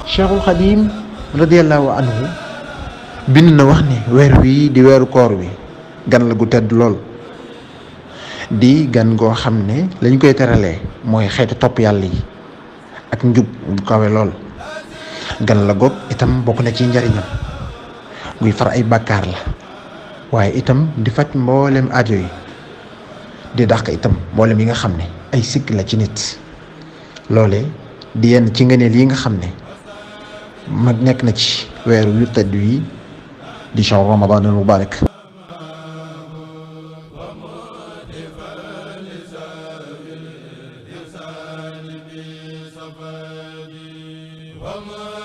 Cheikhul Xadim radiyallahu anhu bind na wax ni weer wii di weeru koor wi gan la gu tedd lool di gan goo xam ne lañ koy teralee mooy xeeti topp yàlla yi ak njub bu kawe lool gan la goog itam bokk na ci njariñam guy far ay bàkkaar la waaye itam di faj mboolem aajo yi di dàq itam mboolem yi nga xam ne ay sikk la ci nit loole di yenn ci ngëneel yi nga xam ne mag nekk na ci weeru yu tedd yi di shahru ramadan al mubarak wa